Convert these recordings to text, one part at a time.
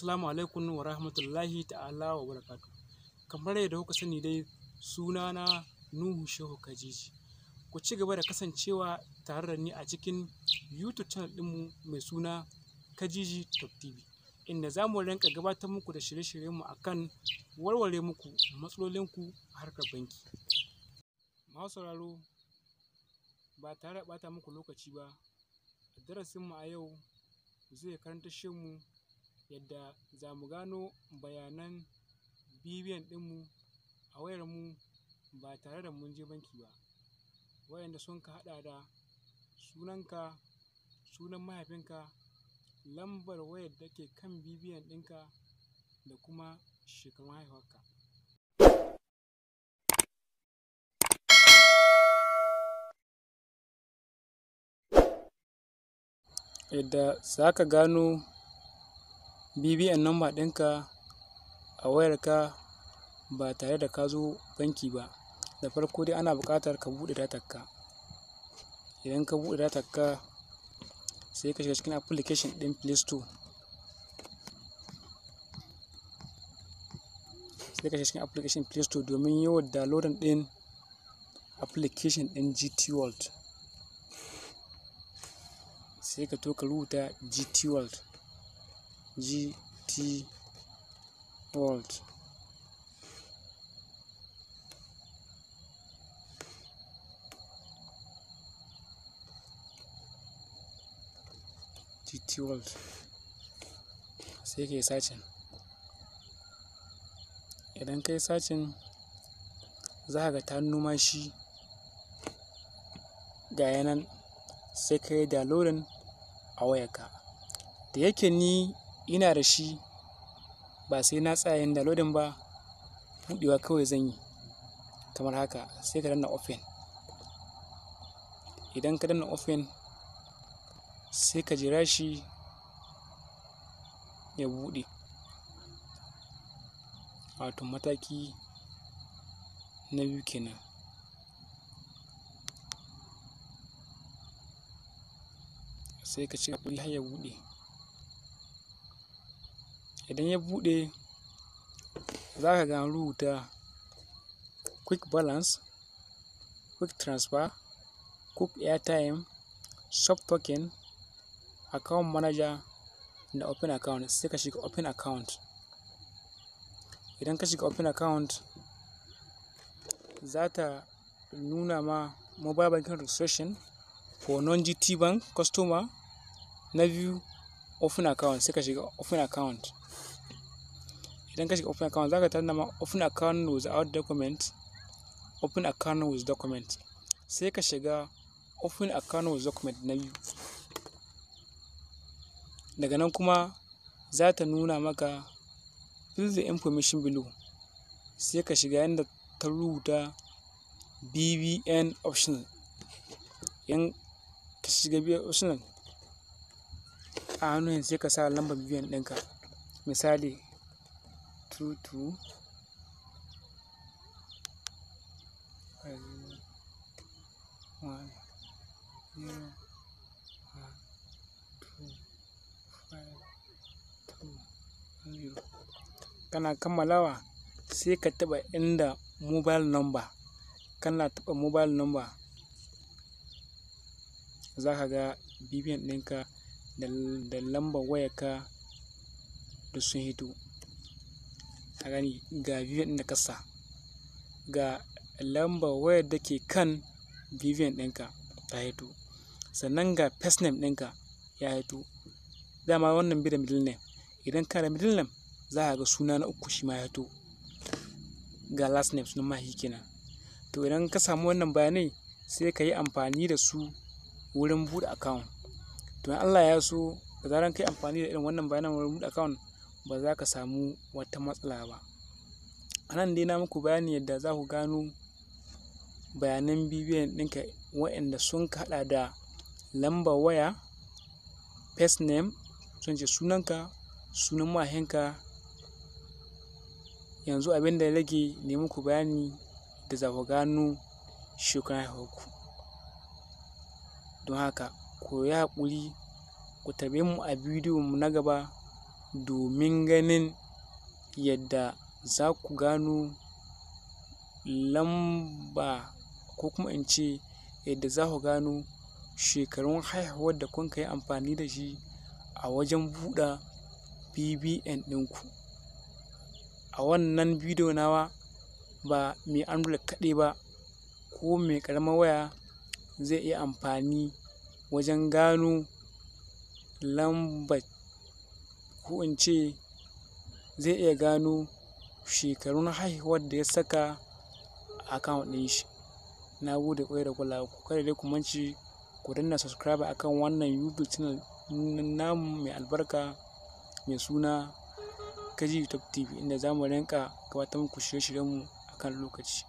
Assalamu alaikum wa rahmatullahi ta'ala wa barakatuh. Kamar yadda kuka sani dai, sunana Nuhu Shehu Kajiji. Ku ci gaba da kasancewa tare da ni a cikin YouTube channel ɗinmu mai suna Kajiji Top TV, inda za mu rinƙa gabatar muku da shirye-shiryenmu a kan warware muku matsalolinku a harkar banki. Masu sauraro, ba tare da ɓata muku lokaci ba, darasinmu a yau zai karantashe mu yadda za mu gano bayanan BVN ɗinmu a wayarmu ba tare da mun je banki ba, wayanda sun ka haɗa da sunanka, sunan mahaifinka, lambar wayar da ke kan BVN ɗinka da kuma shekarun haihuwarka. Yadda za ka gano BVN number ɗinka a wayarka ba tare da ka zo banki ba. Da farko dai ana buƙatar ka buɗe datarka. Idan ka buɗe datarka, sai ka shiga cikin application ɗin Play Store. Sai ka shiga cikin application Play Store domin yawan downloading ɗin application ɗin GT World. Sai ka to ka rubuta GT World. GT World. GT World. Sai ka yi searching. Idan ka yi searching, za ka ga ta nuno shi ga ya nan, sai ka yi downloading a wayarka. Da yake ni ina da shi, ba sai na tsaya yin downloading ba, buɗewa kawai zan yi kamar haka, sai ka danna open. Idan ka danna open, sai ka jira shi ya buɗe. Wato mataki na biyu kenan. Sai ka ci haƙuri har ya buɗe. Idan ya buɗe, za ka ga an rubuta quick balance, quick transfer, quick airtime, soft token, account manager da open account. Sai ka shiga open account. Idan ka shiga open account, za ta nuna ma mobile banking registration for non-GT bank customer. Na biyu, open account. Sai ka shiga open account. Idan ka shiga open account, za ka nuna ma open account without document, open account with document. Sai ka shiga open account with document na biyu. Daga nan kuma za ta nuna maka fill the information below. Sai ka shiga inda ta rubuta BVN optional. In ka shiga BVN optional, a hannun sai ka sa lambar BVN ɗinka. Misali 2 2 5 1 0 1 2 5 2 0. Kana kammalawa, sai ka taɓa inda mobile number. Kana taɓa mobile number, za ka ga BVN ɗinka da lambar wayarka duk sun hito. Ka gani, ga BVN ɗin da ka sa, ga lambar wayar da ke kan BVN ɗinka ta hito. Sannan ga first name ɗinka ya hito. Dama wannan bai da middle name. Idan kana da middle name, za ka ga suna na uku shi ma ya hito. Ga last name, sunan mahaifi kenan. To, idan ka samu wannan bayanai, sai ka yi amfani da su wurin buɗe account. To, in Allah ya so, da zarar ka yi amfani da irin wannan bayanan wurin buɗe account, ba za ka samu wata matsala ba. A nan dai na muku bayani yadda za ku gano bayanan BVN ɗinka, waɗanda sun ka haɗa da lambar waya, first name, sun ce sunanka, sunan mahaifinka. Yanzu abin da ya rage ne muku bayani da za ku gano shekarun haihuwarku. Don haka ku yi haƙuri, ku tarbe mu a bidiyon mu na gaba. domin ganin yadda za ku gano lamba, ko kuma in ce yadda za ku gano shekarun haihuwar da kun yi amfani da shi a wajen buɗe BVN ɗinku. A wannan bidiyo nawa, ba mai Android kaɗai ba, ko mai ƙaramar waya zai iya amfani wajen gano lambar, ko in ce zai iya gano shekarun haihuwar da ya saka a account ɗin shi. Na gode ƙwarai da kulawarku. Kada dai ku mance ku danna subscribe akan wannan YouTube channel namu mai albarka mai suna Kaji YouTube TV, inda za mu rinƙa gabatar muku shirye-shiryenmu a kan lokaci.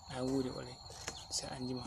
Na gode ƙwarai. Sai anjima.